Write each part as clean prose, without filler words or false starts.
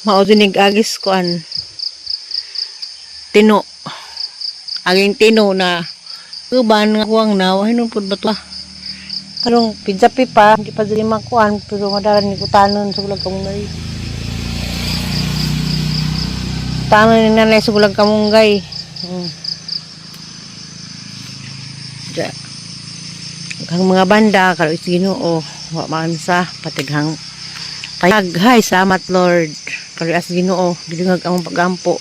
Mao dinig agis kuan. Tino. Aging tino na uban nga kuwang na wahinon pud ba to? Karong pidzapi pa, hindi pa dili makuan pero madaran ni kutanon sa gulag kamunggay. Tanon ni nanay sa gulag kamunggay. Ja. Ang mga banda karon Ginoo, wa man sa patighang payag. Hay, salamat Lord. Karon as Ginoo, gidungag among pagampo.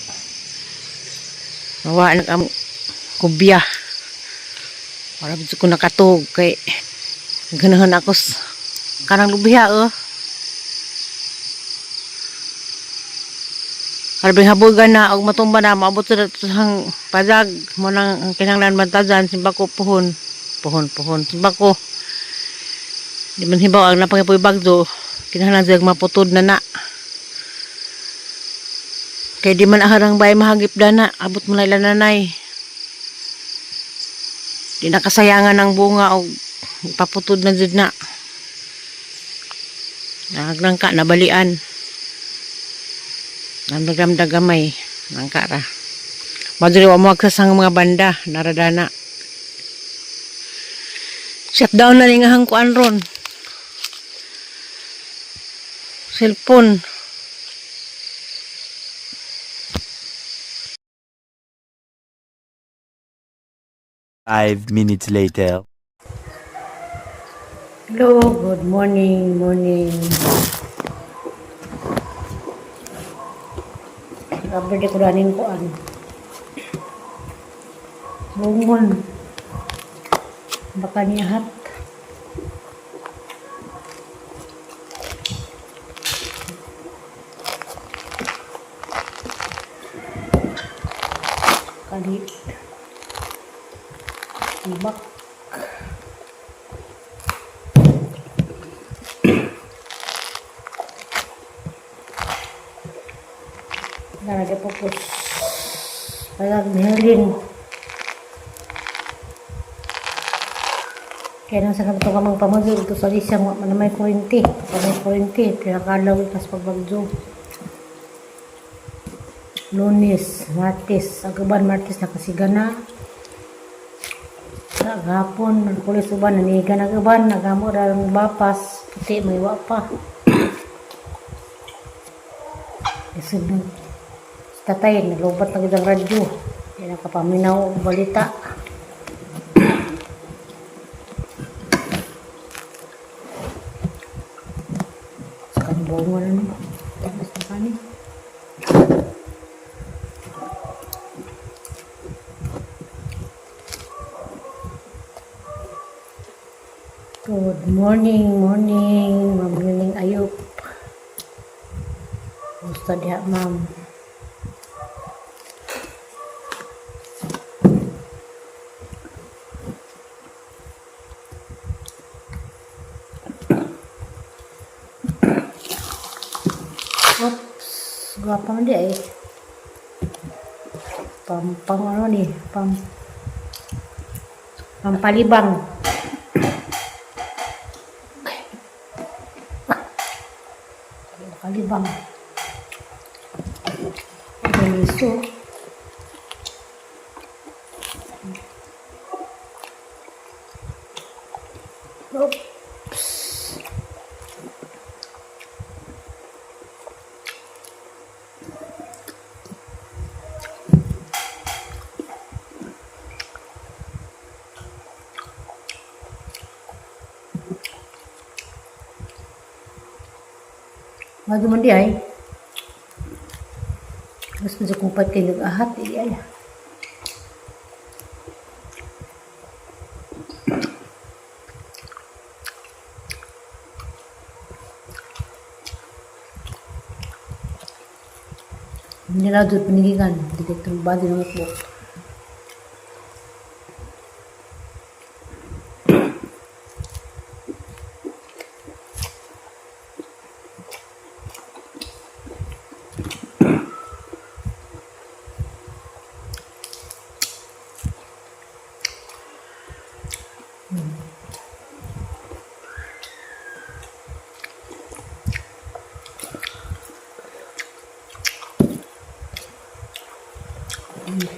Mawa nag among kubya. Para ko nakatug kay ganahan ako kanang lubya oh. Karbing habugan na og matumba na maabot sa hang padag mo nang ang kinahanglan bantajan simbako puhon puhon puhon simbako di man hibaw ang napangipoy bagdo kinahanglan siya maputod na na kay di man aharang bay mahagip dana abot mo na ila nanay di nakasayangan ang bunga og paputod na jud na naglangka nabalian. Namdagam gamay nangka ra. Madali wa mo ang mga banda naradana. Shutdown na ning ang kuan ron. Cellphone. 5 minutes later. Hello, good morning, morning. Grabe di ko daning kuan. Bungon. Baka niyahat. Kali. Tibak. Nalagay po po. Palag Merlin. Kaya nang sa ito kamang pamagyo, ito sa lisang wa man na may kurinti. Pa may kurinti, pinakalaw itas pagbagyo. Lunes, Martes, agaban Martes nakasigana. Sa gapon, Merkulis uban, nanigan agaban, nagamo ang bapas, puti may wa pa. Isod nung tatay, nalubat na gid ang radyo. Di nakapaminaw og balita. Sa kanibongo na ni. Tapos na kani. Good morning, morning, Ma'am Lining Ayop. Kumusta diha, ma'am? Oops, gwapa man di ay. Pam, pang ano ni, pam, pampalibang. Pampalibang. Ganito. Oops. Lagi man di ay. Mas medyo kung pati nag-ahat, di ay. Hindi na doon panigigan. Hindi ka tumba din ang ukbok.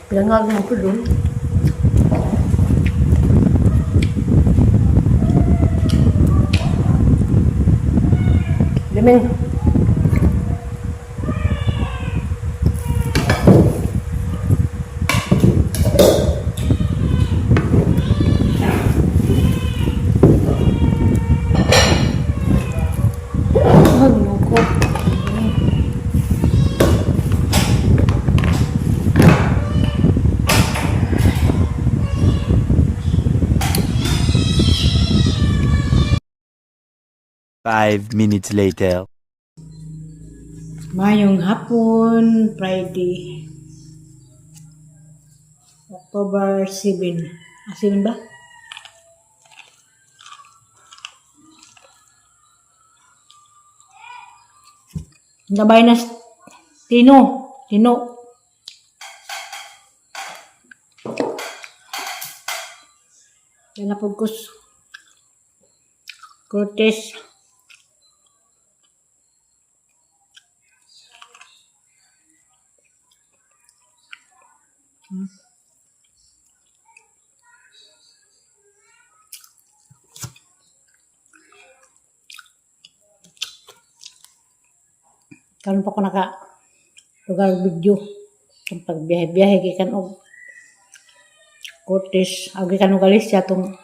Pilangag mo ko doon. Liming. Ay, loko. 5 minutes later. Mayong hapon, Friday. October 7. Ah, 7 ba? Gabay na Tino. Tino. Yan na po kus. Cortez. Karon pa ko naka lugar video kung pagbiyahe-biyahe gikan og Cortez, aw gikan og Galicia tong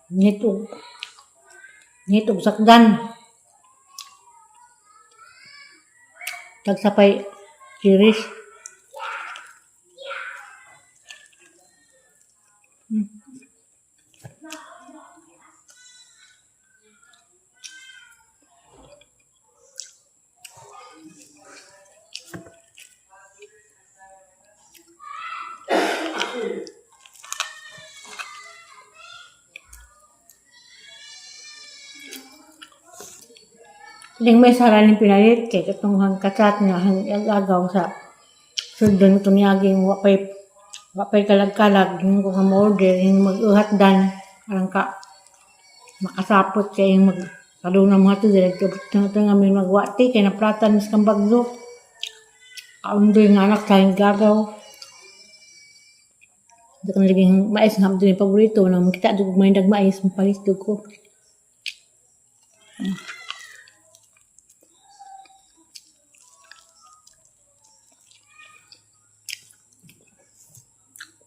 nitog nitog sakdan tagsapay series. Ning may saraling pinalit kay katong hangkatsat nga hang agaw sa sundon ito niyaging wapay kalag-kalag yung ko nga order yung mag-uhat dan arang ka makasapot kay yung mag kaduna mga to dire ito nga may magwati kay naplatan mis kang bagzo kaundoy nga anak tayong gagaw. Hindi ko nalaging mais nga din yung paborito na makita dug may mais mapalit dug ko.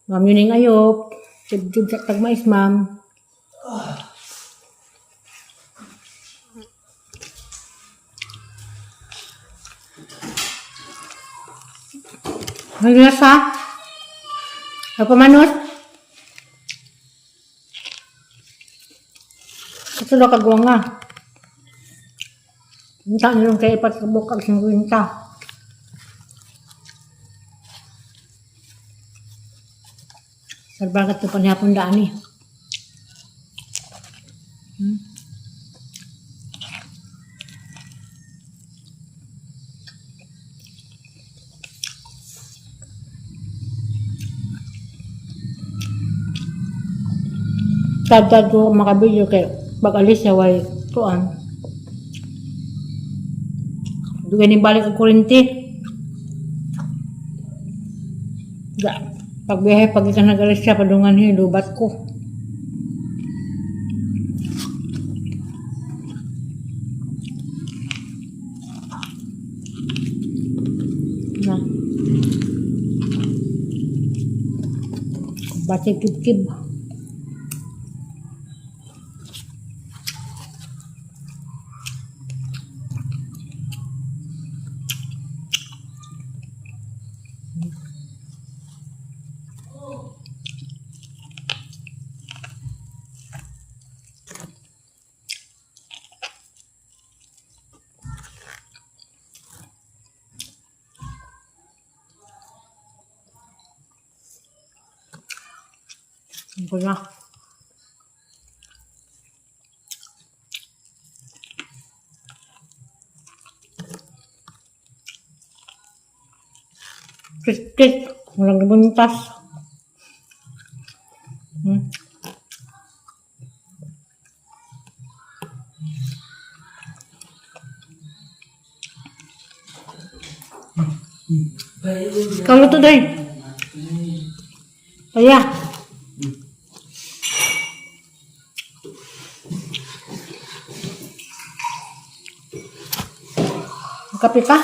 Ma'am, yun yung ayop. Tibtib sa tagmais, ma'am. May lasa. Ay, pamanot. Ito daw kagawa nga. Hinta nilong kay ipat kabuk ag 50. Sarbagat ito panihapon daan eh. Tad-tad ko makabidyo kay pag alis siya way tuan. Dugay ni balik ang kurinti. Da, pagbiyahe pag ika nag-alis siya padungan hi lubat ko. Na. Batik kib-kib. Ko na. Kit-kit. Walang nabuntas. Ikaw luto, Day. Kaya. Kape ka?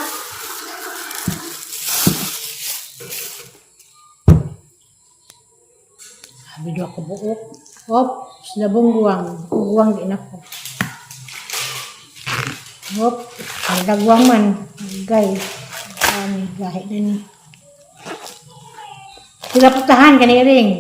Sabi daw ako buok. Op, labong guwang. Guwang din ako. Op, ang dagwang man. Gay. Ani, gahi na ni. Sila putahan kani ring.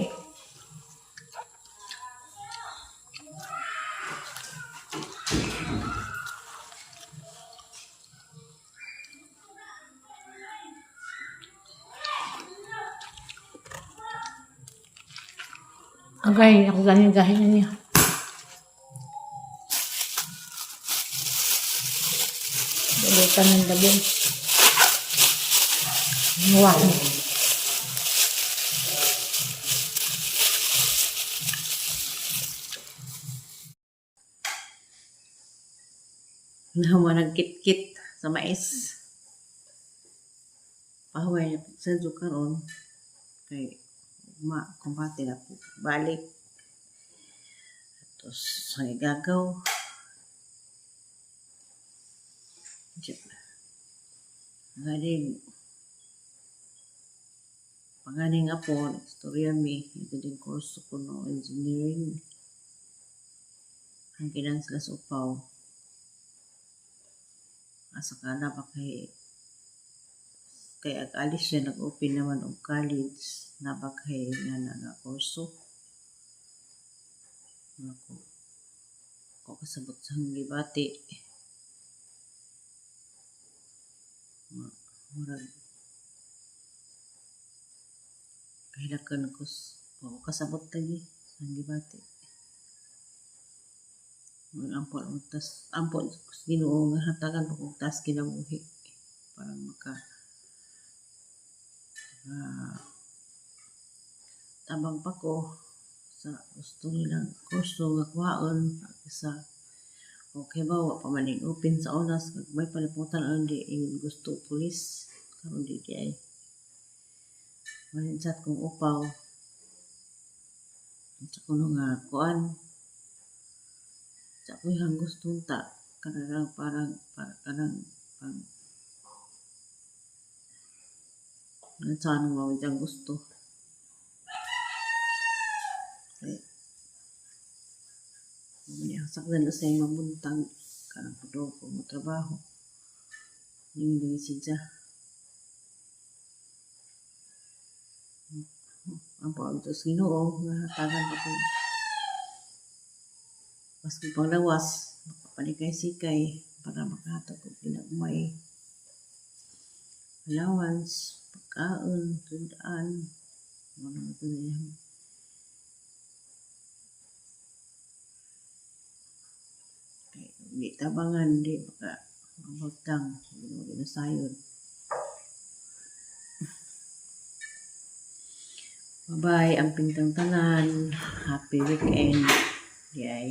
Agay, ako galing gahi na niya. Dalitan ng labong. Wow. Nahuman nagkit-kit sa mais. Pahuway na sa karon kay ma kumbate na po balik. Tapos sa gagaw. Diyan. Galing panganing apo, istorya mi, ito din kurso ko no, engineering. Ang kinan sila sa upaw. Asa ka na ba kay kay ag alis siya nag-open naman og college na ba kay nga na nga kurso. Ako ko kasabot sa gibati. Murag kahilakan ko wa ko kasabot lagi sa gibati. Mga ampo ang tas ampo sa Ginoo nga hatagan pa kog taas kinabuhi para maka tabang pa ko sa gusto nilang kurso nga kuhaon sa okay ba wa pa man ning open sa oras kag may paliputan ang di ingon gusto pulis karon di di ay manin kong upaw sa kuno nga kuan sa ko gusto ta kanang parang para kanang pang sa anong mao diyang gusto. Kay niya sakdan na sa mabuntag kanang padulong ko mo trabaho. Ning siya. Ang pag sa Ginoo nga hatagan pa ko maski panglawas makapanikay-sikay para makahatag og ginagmay allowance, pagkaon, tundaan, mao na ito niya. Kay di tabangan di maka mabagtang Ginoo ginasayod. Bye-bye ang pintang tanan. Happy weekend. Di ay.